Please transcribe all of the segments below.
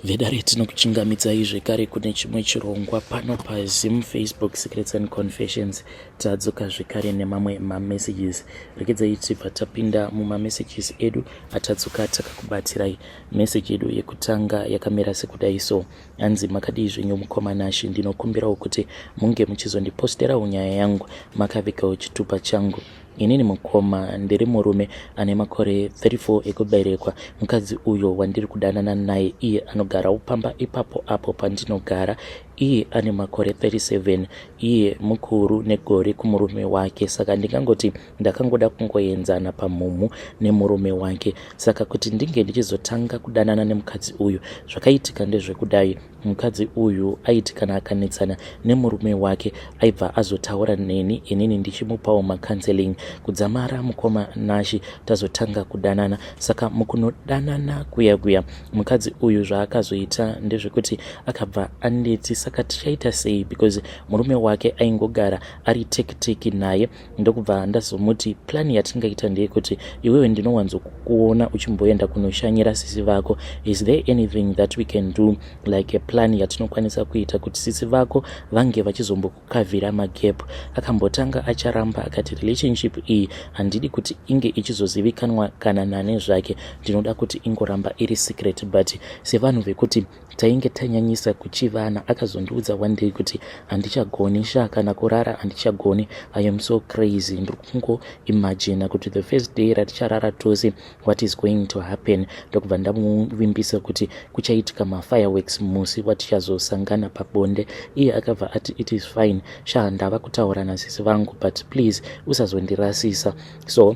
Vedare, tinokuchingamidzai zvekare kune chimwe chirongwa pano paZim Facebook Secrets and Confessions. Tadzoka zvekare nemamwe mamessages. Regedzai tibva tapinda mumamessages edu atadzoka takakubatirai. Message yedu yekutanga yakamira sekudai so. Hanzi, "Makadii zvenyu mukoma Nashi? Ndinokumbirawo kuti munge muchizondiposterawo nyaya yangu makavigawo chitupa changu. Inini mukoma, ndiri murume ane makore 34 ekuberekwa. Mukadzi uyo wandiri kudanana naye, iye anogarawo pamba ipapo apo pandinogara. Iye ane makore 37, iye mukuru negore kumurume wake, saka ndingangoti ndakangoda kungoenzana pamhumhu nemurume wake. Saka kuti ndinge ndichizotanga kudanana nemukadzi uyu, zvakaitika ndezvekudai. Mukadzi uyu aiti kana akanetsana nemurume wake, aibva azotaura neni, inini ndichimupawo macounseling. Kudzamara mukoma Nashi tazotanga kudanana. Saka mukunodanana kuya kuya, mukadzi uyu zvaakazoita ndezvekuti akabva anditi, 'Saka tichaita sei?' because murume wake aingogara ari tekiteki naye. Ndokubva ndazomuti, 'Plan yatingaita ndeyekuti iwewe ndinowanzokuona uchimboenda kunoshanyira sisi vako. Is there anything that we can do, like a plan yatinokwanisa kuita kuti sisi vako vange vachizombokukavhira magap?' Akambotanga acharamba, akati, 'Relationship iyi handidi kuti inge ichizozivikanwa kana nane zvake. Ndinoda kuti ingoramba iri secret.' But sevanhu vekuti tainge tanyanyisa kuchivana, akazondiudza one day kuti, 'Handichagoni sha, kana kurara handichagoni. I am so crazy. Ndiri kungoimagina kuti the first day raticharara tose, what is going to happen?' Ndokubva ndamuvimbisa kuti kuchaitika mafireworks musi watichazosangana pabonde. Iye akabva ati, 'It is fine sha, ndava kutaura nasisi vangu, but please usazondirasisa.' So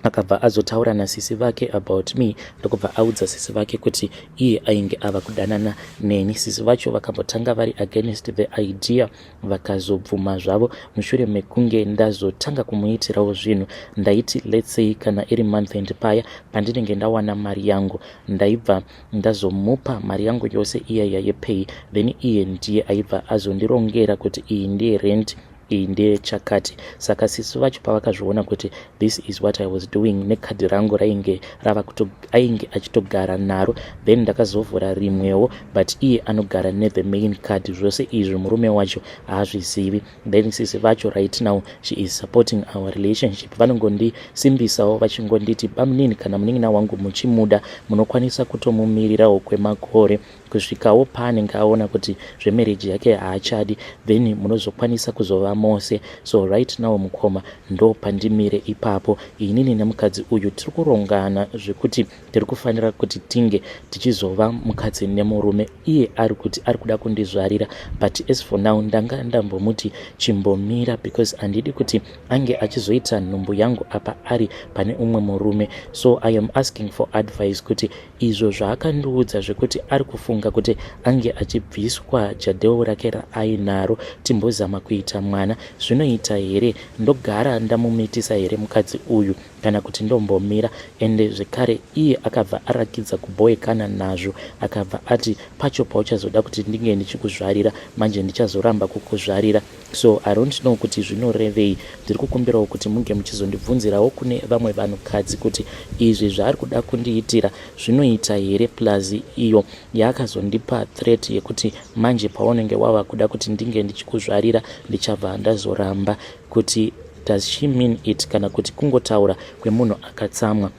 akabva azotaura nasisi vake about me, ndokubva audza sisi vake kuti iye ainge ava kudanana neni. Sisi vacho vakambotanga vari against the idea, vakazobvuma zvavo mushure mekunge ndazotanga kumuitirawo zvinhu. Ndaiti, let's say kana iri month end paya pandinenge ndawana mari yangu, ndaibva ndazomupa mari yangu yose iyaya yepay. Then iye ndiye aibva azondirongera kuti iyi ndiye rent, iyi ndeyechakati. Saka sisi vacho pavakazviona kuti this is what I was doing nekadhi rangu rainge rava, ainge achitogara naro, then ndakazovhura rimwewo, but iye anogara nethe main card. Zvose izvi murume wacho haazvizivi. Then sisi vacho, right now she is supporting our relationship. Vanongondisimbisawo vachingonditi, 'Bamunini, kana munin'ina wangu muchimuda, munokwanisa kutomumirirawo kwemakore kusvikawo paanenge aona kuti zvemarriage yake haachadi, then munozokwanisa kuzova mose.' So right now mukoma, ndo pandimire ipapo. Inini nemukadzi uyu tiri kurongana zvekuti tiri kufanira kuti tinge tichizova mukadzi nemurume. Iye ari kuti ari kuda kundizvarira, but as for now ndanga ndambomuti chimbomira, because handidi kuti ange achizoita nhumbu yangu apa ari pane umwe murume. So I am asking for advice kuti izvo zvaakandiudza zvekuti ari kufunga kuti ange achibviswa jadheo rake raainaro, timbozama kuita mwana, zvinoita here? Ndogara ndamumitisa here mukadzi uyu, kana kuti ndombomira? Ende zvekare iye akabva arakidza kubhoekana nazvo, akabva ati, 'Pacho pauchazoda kuti ndinge ndichikuzvarira manje, ndichazoramba kukuzvarira.' So I don't know kuti zvinorevei. Ndiri kukumbirawo kuti munge muchizondibvunzirawo kune vamwe vanhukadzi kuti izvi zvaari kuda kundiitira zvinoita here? Plus iyo yaakazondipa threat yekuti manje paunenge wava kuda kuti ndinge ndichikuzvarira, ndichabva ndazoramba, kuti does she mean it, kana kuti kungotaura kwemunhu akatsamwa?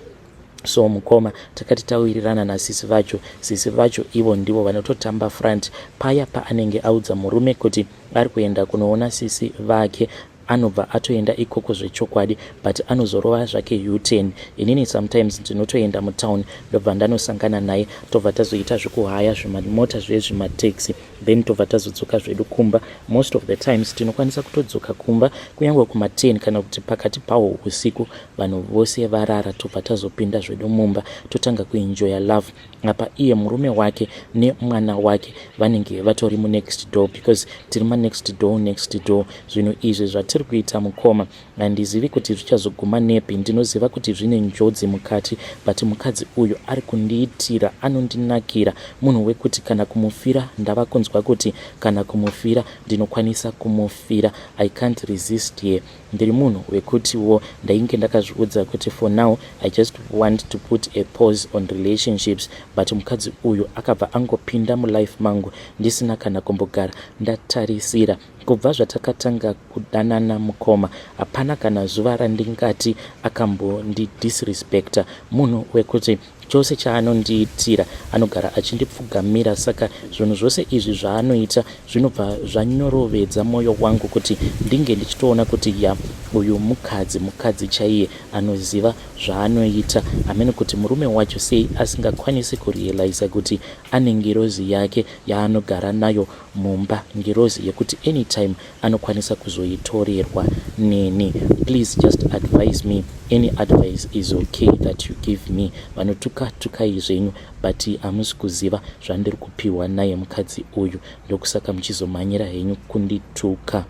So mukoma, takati tawirirana nasisi vacho. Sisi vacho ivo ndivo vanototamba front. Paya paanenge audza murume kuti ari kuenda kunoona sisi vake, anobva atoenda ikoko zvechokwadi, but anozorova zvake U10. Inini sometimes ndinotoenda mutown, ndobva ndanosangana naye, tobva tazoita zvekuhaya zvimamota zvezvimataxi, then tobva tazodzoka zvedu kumba. Most of the times tinokwanisa kutodzoka kumba kunyange kuma10 kana kuti pakati pahwo usiku, vanhu vose varara, tobva tazopinda zvedu mumba, totanga kuenjoya love. Apa iye murume wake nemwana wake vanenge vatori munext door, because tiri manext door, next door. Zvinhu izvi zvatiri kuita mukoma, handizivi kuti zvichazoguma nepi. Ndinoziva kuti zvine njodzi mukati, but mukadzi uyu ari kundiitira, anondinakira, munhu wekuti kana kumufira, ndava kunzwa kuti kana kumufira ndinokwanisa kumufira. I can't resist here. Ndiri munhu wekutiwo ndainge ndakazviudza kuti for now I just want to put a pause on relationships, but mukadzi uyu akabva angopinda mulife mangu ndisina kana kumbogara ndatarisira. Kubva zvatakatanga kudanana mukoma, hapana kana zuva randingati akambondidisrespecta. Munhu wekuti chose chaanondiitira anogara achindipfugamira, saka zvinhu zvose izvi zvaanoita zvinobva zvanyorovedza mwoyo wangu kuti ndinge ndichitoona kuti ya, uyu mukadzi, mukadzi chaiye anoziva zvaanoita. Hamene kuti murume wacho sei asingakwanisi kurealiza kuti ane ngirozi yake yaanogara nayo mumba, ngirozi yekuti anytime anokwanisa kuzoitorerwa neni. Please just advise me. Any advice is okay that you give me. Vanotuka, tukai zvenyu, but hamusi kuziva zvandiri kupiwa naye mukadzi uyu, ndokusaka muchizomhanyira henyu kundituka.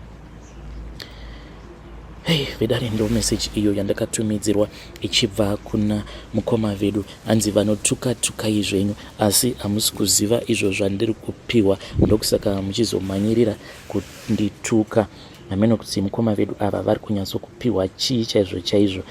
Hei vedare, ndo meseji iyo yandakatumidzirwa ichibva kuna mukoma vedu. Hanzi vanotuka, tukai zvenyu, asi hamusi kuziva izvo zvandiri kupiwa, ndokusaka muchizomhanyirira kundituka. Hameno kuti mukoma vedu ava vari kunyatsokupiwa chii chaizvo chaizvo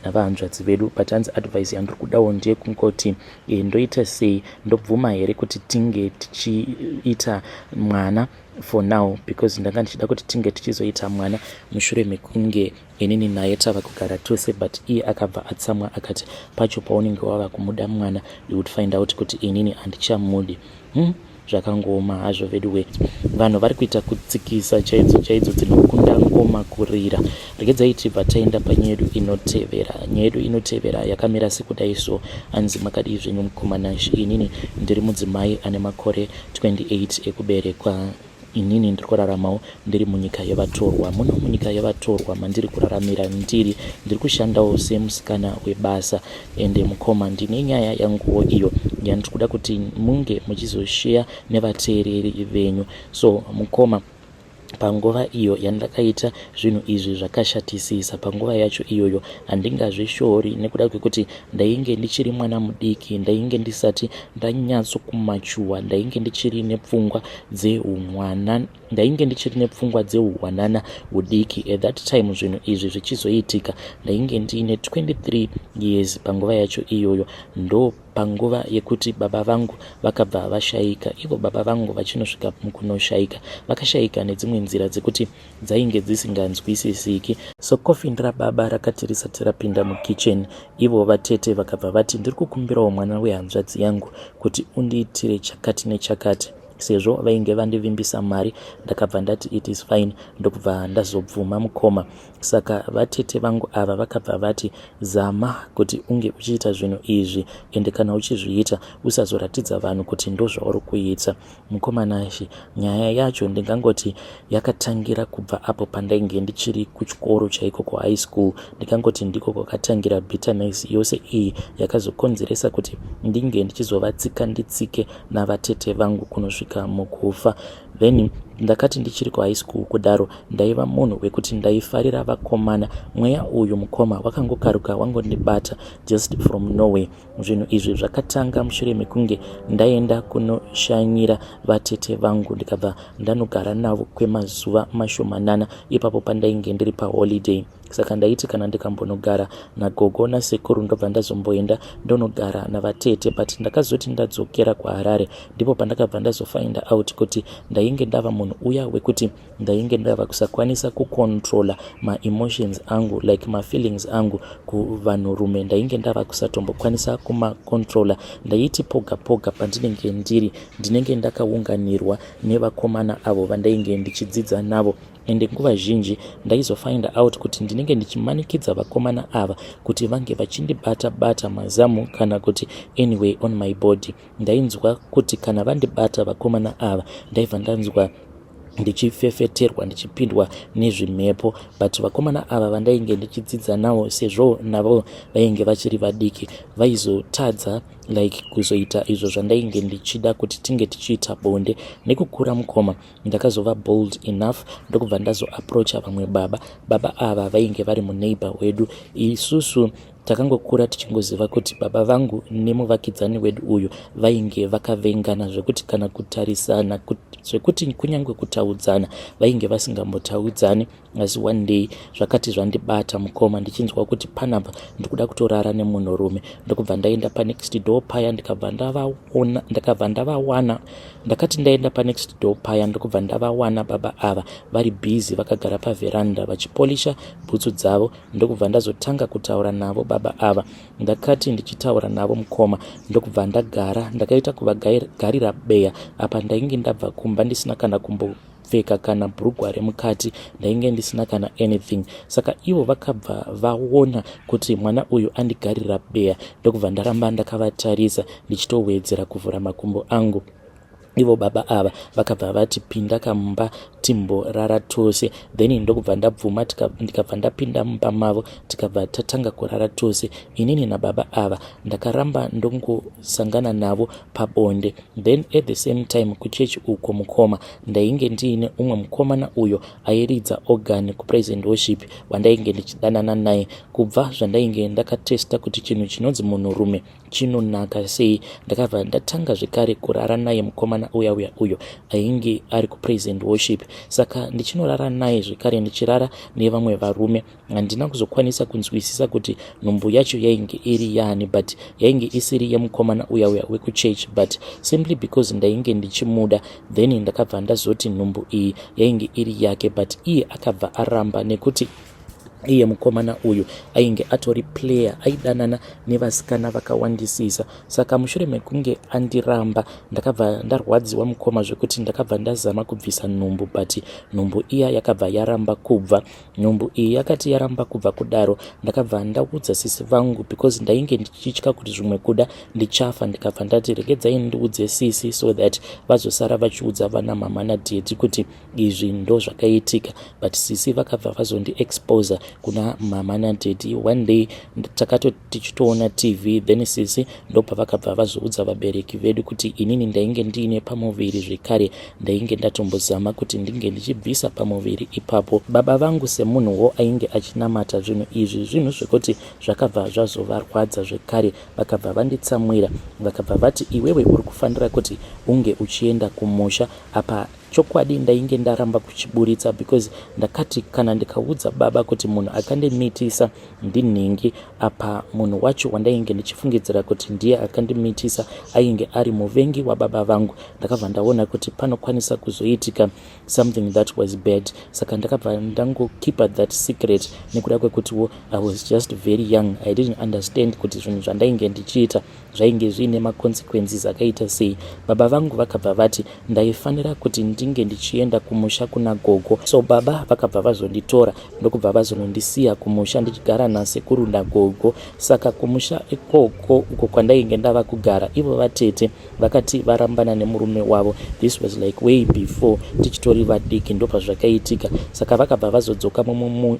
navahanzvadzi vedu, but hanzi advice yandiri kudawo ndeyekungoti ndoita sei? Ndobvuma here kuti tinge tichiita mwana for now? Because ndanga ndichida kuti tinge tichizoita mwana mushure mekunge inini naye tava kugara tose, but iye akabva atsamwa akati pacho paunenge wava kumuda mwana, you would find out kuti inini handichamudi. Zvakangooma hazvo veduwe. Vanhu vari kuita kutsikisa chaidzo chaidzo dzinokunda ngoma kurira. Regedzai tibva taenda panyaya yedu inotevera. Nyaya yedu inotevera yakamira sekudai so. Hanzi, makadii zvenyu mukoma Nash? Inini ndiri mudzimai ane makore 28 ekuberekwa. Inini ndiri kuraramawo ndiri munyika yevatorwa. Muno munyika yevatorwa mandiri kuraramira, ndiri kushandawo semusikana webasa. Ende mukoma, ndine nyaya yanguwo iyo yandiri kuda kuti munge muchizosheya nevateereri venyu. So mukoma, panguva iyo yandakaita zvinhu izvi zvakashatisisa, panguva yacho iyoyo handingazvishori nekuda kwekuti ndainge ndichiri mwana mudiki, ndainge ndisati ndanyatsokumachuwa, ndainge ndichiri nepfungwa dzeumwana, ndainge ndichiri nepfungwa dzeuhwanana hudiki. At that time zvinhu izvi zvichizoitika, ndainge ndiine 23 years panguva yacho iyoyo. Ndo panguva yekuti baba vangu vakabva vashayika. Ivo baba vangu vachinosvika mukunoshayika, vakashayika nedzimwe nzira dzekuti dzainge dzisinganzwisisiki. So coffin rababa rakati risati rapinda mukitchen, ivo vatete vakabva vati, "Ndiri kukumbirawo mwana wehanzvadzi yangu kuti undiitire chakati nechakati." Sezvo vainge vandivimbisa mari, ndakabva ndati it is fine, ndokubva ndazobvuma mukoma. Saka vatete vangu ava vakabva vati, "Zama kuti unge uchiita zvinhu izvi, ende kana uchizviita usazoratidza vanhu kuti ndozvauri kuita." Mukoma Nashi, nyaya yacho ndingangoti yakatangira kubva apo pandainge ndichiri kuchikoro chaiko, kuhigh school. Ndingangoti ndiko kwakatangira bitterness yose iyi yakazokonzeresa kuti ndinge ndichizovatsika nditsike navatete vangu kunosvika mukufa. Then ndakati ndichiri kuhigh school kudaro, ndaiva munhu wekuti ndaifarira vakomana. Mweya uyu mukoma wakangokaruka wangondibata just from nowhere. Zvinhu izvi zvakatanga mushure mekunge ndaenda kunoshanyira vatete vangu, ndikabva ndanogara navo kwemazuva mashomanana ipapo pandainge ndiri paholiday. Saka ndaiti kana ndikambonogara nagogo nasekuru, ndobva ndazomboenda ndonogara navatete. But ndakazoti ndadzokera kuHarare, ndipo pandakabva ndazofind out kuti ndainge ndava munhu uya wekuti ndainge ndava kusakwanisa kucontrola maemotions angu, like mafeelings angu kuvanhurume. Ndainge ndava kusatombokwanisa kumacontrola. Ndaiti poga poga pandinenge ndiri, ndinenge ndakaunganirwa nevakomana avo vandainge ndichidzidza navo, ende nguva zhinji ndaizofind out kuti ndinenge ndichimanikidza vakomana ava kuti vange vachindibata bata mazamu kana kuti anyway on my body. Ndainzwa kuti kana vandibata vakomana ava, ndaibva ndanzwa ndichifefeterwa, ndichipindwa nezvimhepo. But vakomana ava vandainge ndichidzidza navo, sezvo navo vainge vachiri vadiki, vaizotadza like kuzoita izvo zvandainge ndichida kuti tinge tichiita bonde. Nekukura mukoma, ndakazova bold enough, ndokubva ndazoapproacha vamwe baba. Baba ava vainge vari muneighbor wedu. Isusu takangokura tichingoziva kuti baba vangu nemuvakidzani wedu uyu vainge vakavengana zvekuti kana kutarisana. Zvekuti kunyange kutaudzana vainge vasingambotaudzani. Asi one day zvakati zvandibata mukoma, ndichinzwa kuti panapa ndikuda kutorara nemunhurume, ndokubva ndaenda panext door paya, ndikabva ndavaona, ndakabva ndavawana. Ndakati ndaenda panext door paya, ndokubva ndavawana baba ava vari busy, vakagara pavheranda vachipolisha bhutsu dzavo. Ndokubva ndazotanga kutaura navo baba ava. Ndakati ndichitaura navo mukoma, ndokubva ndagara, ndakaita kuvagarira beya. Apa ndainge ndabva kumba ndisina kana kumbopfeka kana bhurugwa remukati, ndainge ndisina kana anything. Saka ivo vakabva vaona kuti mwana uyu andigarira beya, ndokubva ndaramba ndakavatarisa ndichitowedzera kuvhura makumbo angu. Ivo baba ava vakabva vati, "Pinda kamumba timborara tose." Then ndokubva ndabvuma, ndikabva ndapinda mumba mavo, tikabva tatanga kurara tose inini nababa ava. Ndakaramba ndongosangana navo pabonde. Then at the same time kuchechi uko mukoma, ndainge ndiine umwe mukomana uyo airidza organ kupraise and worship, wandainge ndichidanana naye. Kubva zvandainge ndakatesta kuti chinhu chinonzi munhurume chinonaka sei, ndakabva ndatanga zvekare kurara naye mukomana uya uya uyo ainge ari kupraise and worship. Saka ndichinorara naye zvekare, ndichirara nevamwe varume. Handina kuzokwanisa kunzwisisa kuti nhumbu yacho yainge iri yani, but yainge isiri yemukomana uya uya wekuchurch. But simply because ndainge ndichimuda, then ndakabva ndazoti nhumbu iyi yainge iri yake, but iye akabva aramba nekuti iye mukomana uyu ainge atori player, aidanana nevasikana vakawandisisa. Saka mushure mekunge andiramba, ndakabva ndarwadziwa mukoma, zvekuti ndakabva ndazama kubvisa nhumbu, but nhumbu iya yakabva yaramba kubva. Nhumbu iyi yakati yaramba kubva kudaro, ndakabva ndaudza sisi vangu because ndainge ndichitya kuti zvimwe kuda ndichafa. Ndikabva ndati regedzai ndiudze sisi so that vazosara vachiudza vana mama nadaddy kuti izvi ndo zvakaitika. But sisi vakabva vazondiexposa kuna mama nadaddy. One day takato tichitoona TV, then sisi ndopavakabva vazoudza vabereki vedu kuti inini ndainge ndiine pamuviri zvekare, ndainge ndatombozama kuti ndinge ndichibvisa pamuviri ipapo. Baba vangu semunhuwo ainge achinamata, zvinhu izvi zvinhu zvekuti zvakabva zvazovarwadza zvekare. Vakabva vanditsamwira, vakabva vati, "Iwewe uri kufanira kuti unge uchienda kumusha." Apa chokwadi ndainge ndaramba kuchiburitsa because ndakati kana ndikaudza baba kuti munhu akandimitisa ndinhingi, apa munhu wacho wandainge ndichifungidzira kuti ndiye akandimitisa ainge ari muvengi wababa vangu, ndakabva ndaona kuti panokwanisa kuzoitika something that was bad. Saka ndakabva ndangokeepa that secret nekuda kwekutiwo I was just very young. I didn't understand kuti zvinhu zvandainge ndichiita zvainge zviine maconsequences akaita sei. Baba vangu vakabva vati ndaifanira kuti ndinge ndichienda kumusha kuna gogo. So baba vakabva vazonditora, ndokubva vazonondisiya kumusha ndichigara nasekuru nagogo. Saka kumusha ikoko uko kwandainge ndava kugara, ivo vatete vakati varambana nemurume wavo. This was like way before, tichitori vadiki ndopazvakaitika. Saka vakabva vazodzoka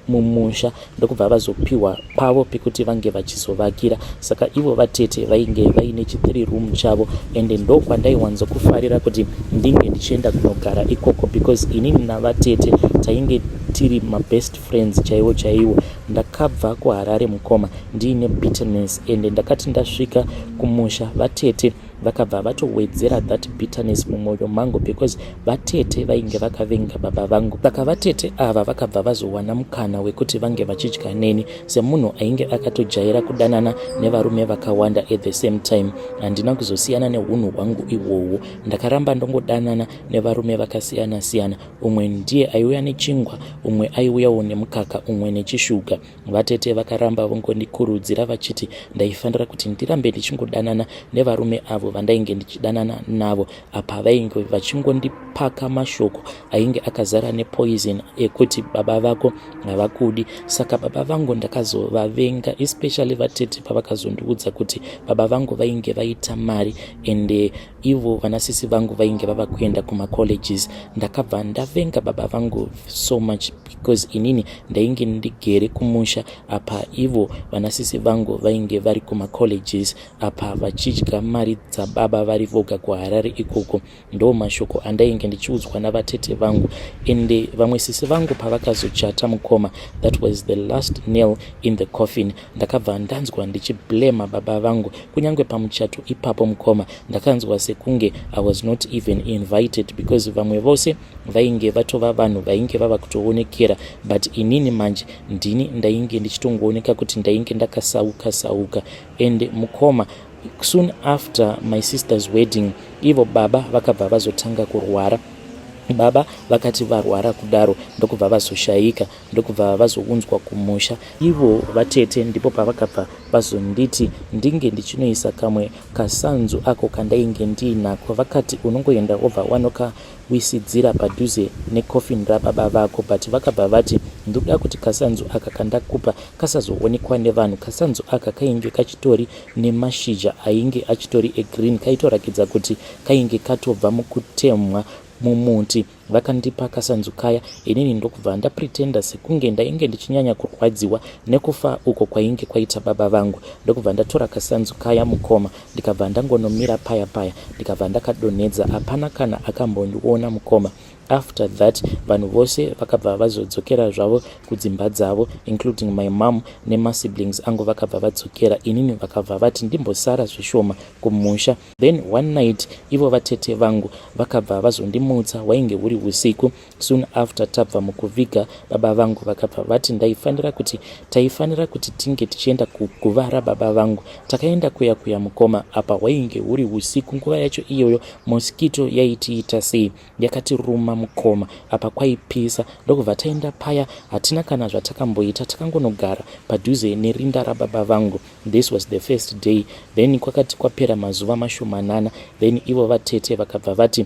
mumusha, ndokubva vazopiwa pavo pekuti vange vachizovakira. Saka ivo vatete vainge vaine chi3 room chavo, ende ndokwandaiwanzokufarira kuti ndinge ndichienda kunogara ikoko because inini navatete tainge tiri mabest friends chaiwo chaiwo. Ndakabva kuHarare mukoma ndiine bitterness, ende ndakati ndasvika kumusha, vatete vakabva vatowedzera that bitterness mumwoyo mangu because vatete vainge vakavenga baba vangu. Saka vatete ava vakabva vazowana mukana wekuti vange vachidya neni semunhu ainge akatojaira kudanana nevarume vakawanda at the same time. Handina kuzosiyana neunhu hwangu ihwohwo. Ndakaramba ndongodanana nevarume vakasiyana siyana. Umwe ndiye aiuya nechingwa, umwe aiuyawo nemukaka, umwe nechishuga. Vatete vakaramba vongondikurudzira vachiti ndaifanira kuti ndirambe ndichingodanana nevarume avo vandainge ndichidanana navo. Apa vainge vachingondipaka mashoko ainge akazara nepoison ekuti baba vako havakudi. Saka baba vangu ndakazovavenga, especially vatete pavakazondiudza kuti baba vangu vainge vaita mari ende ivo vanasisi vangu vainge vava kuenda kumacolleges. Ndakabva ndavenga baba vangu so much because inini ndainge ndigere kumusha, apa ivo vanasisi vangu vainge vari kumacolleges, apa vachidya mari dzababa vari voga kuHarare ikoko. Ndo mashoko andainge ndichiudzwa navatete vangu. Ende vamwe sisi vangu pavakazochata mukoma, that was the last nail in the coffin. Ndakabva ndanzwa ndichiblema baba vangu. Kunyange pamuchato ipapo mukoma, ndakanzwa sekuti sekunge I was not even invited because vamwe vose vainge vatova vanhu vainge vava kutoonekera, but inini manje ndini ndainge ndichitongooneka kuti ndainge ndakasauka sauka. And mukoma, soon after my sister's wedding, ivo baba vakabva vazotanga kurwara. Baba vakati varwara kudaro, ndokubva vazoshayika, ndokubva vazounzwa kumusha. Ivo vatete ndipo pavakabva vazonditi ndinge ndichinoisa kamwe kasanzu ako kandainge ndiinako. Vakati unongoenda wobva wanokawisidzira padhuze necoffin rababa vako, but vakabva vati ndikuda kuti kasanzu aka kandakupa kasazoonekwa nevanhu. Kasanzu aka kainge kachitori nemashizha ainge achitori egreen, kaitorakidza kuti kainge katobva mukutemwa mumuti. Vakandipa kasanzu kaya, inini ndokubva ndapretenda sekunge ndainge ndichinyanya kurwadziwa nekufa uko kwainge kwaita baba vangu. Ndokubva ndatora kasanzu kaya, mukoma, ndikabva ndangonomira paya paya, ndikabva ndakadonhedza. Hapana kana akambondiona, mukoma. After that, vanhu vose vakabva vazodzokera zvavo kudzimba dzavo, including my mom nemasiblings angu. Vakabva vadzokera, inini vakabva vati ndimbosara zvishoma kumusha. Then one night, ivo vatete vangu vakabva vazondimutsa. Hwainge huri usiku, soon after tabva mukuviga baba vangu. Vakabva vati ndaifanira kuti taifanira kuti tinge tichienda kuguva rababa vangu. Takaenda kuya kuya, mukoma. Apa hwainge huri usiku. Nguva yacho iyoyo mosquito yaitiita sei, yakatiruma, mukoma. Apa kwaipisa. Ndokubva taenda paya, hatina kana zvatakamboita, takangonogara padhuze nerinda rababa vangu. This was the first day. Then kwakati kwapera mazuva mashomanana, then ivo vatete vakabva vati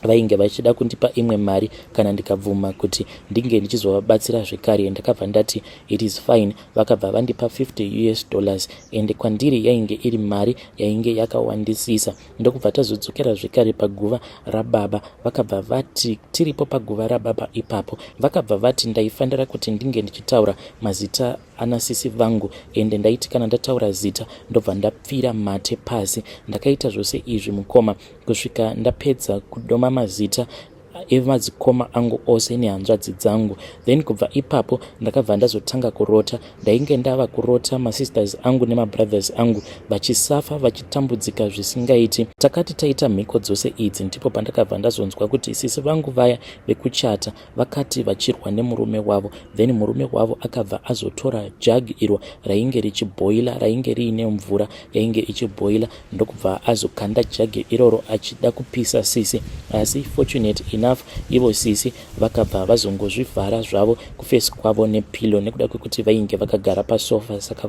vainge vachida kundipa imwe mari kana ndikabvuma kuti ndinge ndichizovabatsira zvekare. Ndakabva ndati it is fine. Vakabva vandipa 50 US dollars, ende kwandiri yainge iri mari yainge yakawandisisa. Ndokubva tazodzokera zvekare paguva rababa. Vakabva vati tiripo paguva rababa ipapo, vakabva vati ndaifanira kuti ndinge ndichitaura mazita anasisi vangu, ende ndaiti kana ndataura zita, ndobva ndapfira mate pasi. Ndakaita zvose izvi, mukoma, kusvika ndapedza kudoma mazita emadzikoma angu ose nehanzvadzi dzangu. Then kubva ipapo ndakabva ndazotanga kurota. Ndainge ndava kurota masisters angu nemabrothers angu vachisafa, vachitambudzika zvisingaiti. Takati taita mhiko dzose idzi, ndipo pandakabva ndazonzwa kuti sisi vangu vaya vekuchata vakati vachirwa nemurume wavo, then murume wavo akabva azotora jug iro rainge richibhoila, rainge riine mvura yainge ichibhoila, ndokubva azokanda jug iroro achida kupisa sisi. Asi fortunate enough, ivo sisi vakabva vazongozvivhara zvavo kuface kwavo nepillow, nekuda kwekuti vainge vakagara pasofa. Saka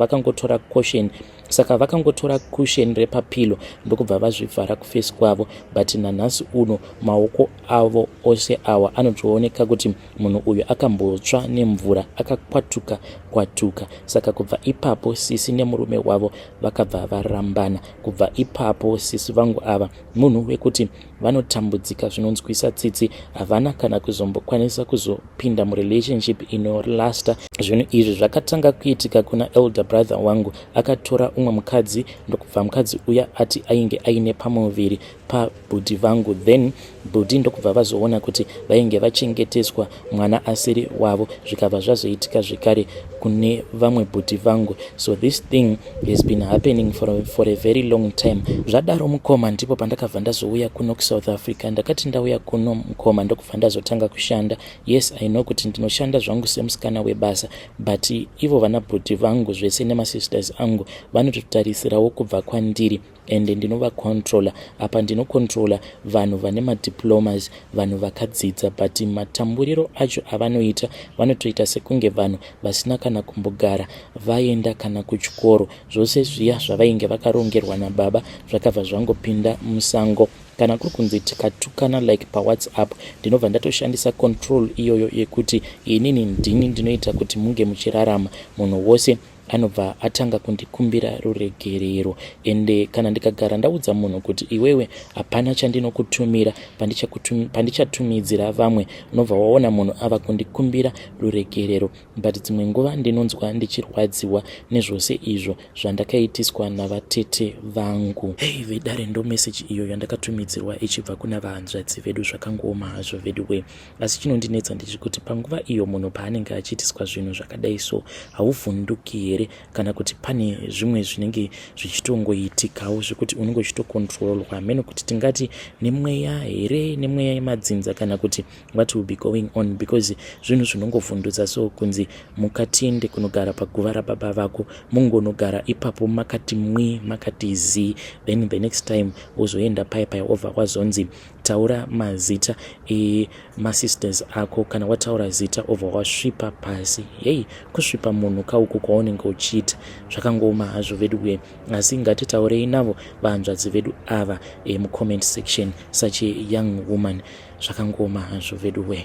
vakangotora cushion repapillow, ndokubva vazvivhara kuface kwavo. But nanhasi uno maoko avo ose awa anotooneka kuti munhu uyu akambotsva nemvura, akakwatuka kwatuka. Saka kubva ipapo sisi nemurume wavo vakabva varambana. Kubva ipapo sisi vangu ava munhu wekuti vanotambudzika zvinonzwisa tsitsi. Havana kana kuzombokwanisa kuzopinda murelationship inolasta. Zvinhu izvi zvakatanga kuitika kuna elder brother wangu. Akatora umwe mukadzi, ndokubva mukadzi uya ati ainge aine pamuviri pabhudhi vangu. Then bhudhi ndokubva vazoona kuti vainge vachengeteswa mwana asiri wavo. Zvikabva zvazoitika zvekare kune vamwe bhudhi vangu. So this thing has been happening for a very long time. Zvadaro, mukoma, ndipo pandakabva ndazouya kuno kuSouth Africa. Ndakati ndauya kuno, mukoma, ndokubva ndazotanga kushanda. Yes, I know kuti ndinoshanda zvangu semusikana webasa, but ivo vana bhudhi vangu zvese nemasisters angu vanototarisirawo kubva kwandiri, ende ndinovacontrola. Apa ndinocontrola vanhu vane madiplomas, vanhu vakadzidza, but matamburiro acho avanoita, vanotoita sekunge vanhu vasina kana kumbogara vaenda kana kuchikoro. Zvose zviya zvavainge vakarongerwa nababa zvakabva zvangopinda musango. Kana kuri kunzi tikatukana like paWhatsApp, ndinobva ndatoshandisa control iyoyo yekuti inini ndini ndinoita kuti munge muchirarama. Munhu wose anobva atanga kundikumbira ruregerero. Ende kana ndikagara ndaudza munhu kuti iwewe hapana chandinokutumira pandichatumidzira vamwe, unobva waona munhu ava kundikumbira ruregerero. But dzimwe nguva ndinonzwa ndichirwadziwa nezvose izvo zvandakaitiswa navatete vangu. Hei vedare, ndo meseji iyo yandakatumidzirwa ichibva kuna vahanzvadzi vedu. Zvakangooma hazvo vedu we, asi chinondinetsa ndechekuti panguva iyo munhu paanenge achiitiswa zvinhu zvakadai so, hauvhunduki here? here kana kuti pane zvimwe zvinenge zvichitongoitikawo zvekuti unenge uchitokontrolwa, hameno kuti tingati nemweya here, nemweya yemadzinza, kana kuti what will be going on, because zvinhu zvinongovhundutsa. So kunzi mukatiende kunogara paguva rababa vako, mungonogara ipapo makati mwi, makati zii. Then the next time wozoenda pai pai, obva wazonzi taura mazita emasisters ako. Kana wataura zita, obva wasvipa pasi. Hei, kusvipa munhu kauku kwaunenge uchiita, zvakangooma hazvo vedu uye. Asi ngatitaurei navo vahanzvadzi vedu ava mucomment section. Such a young woman, zvakangooma hazvo vedu we.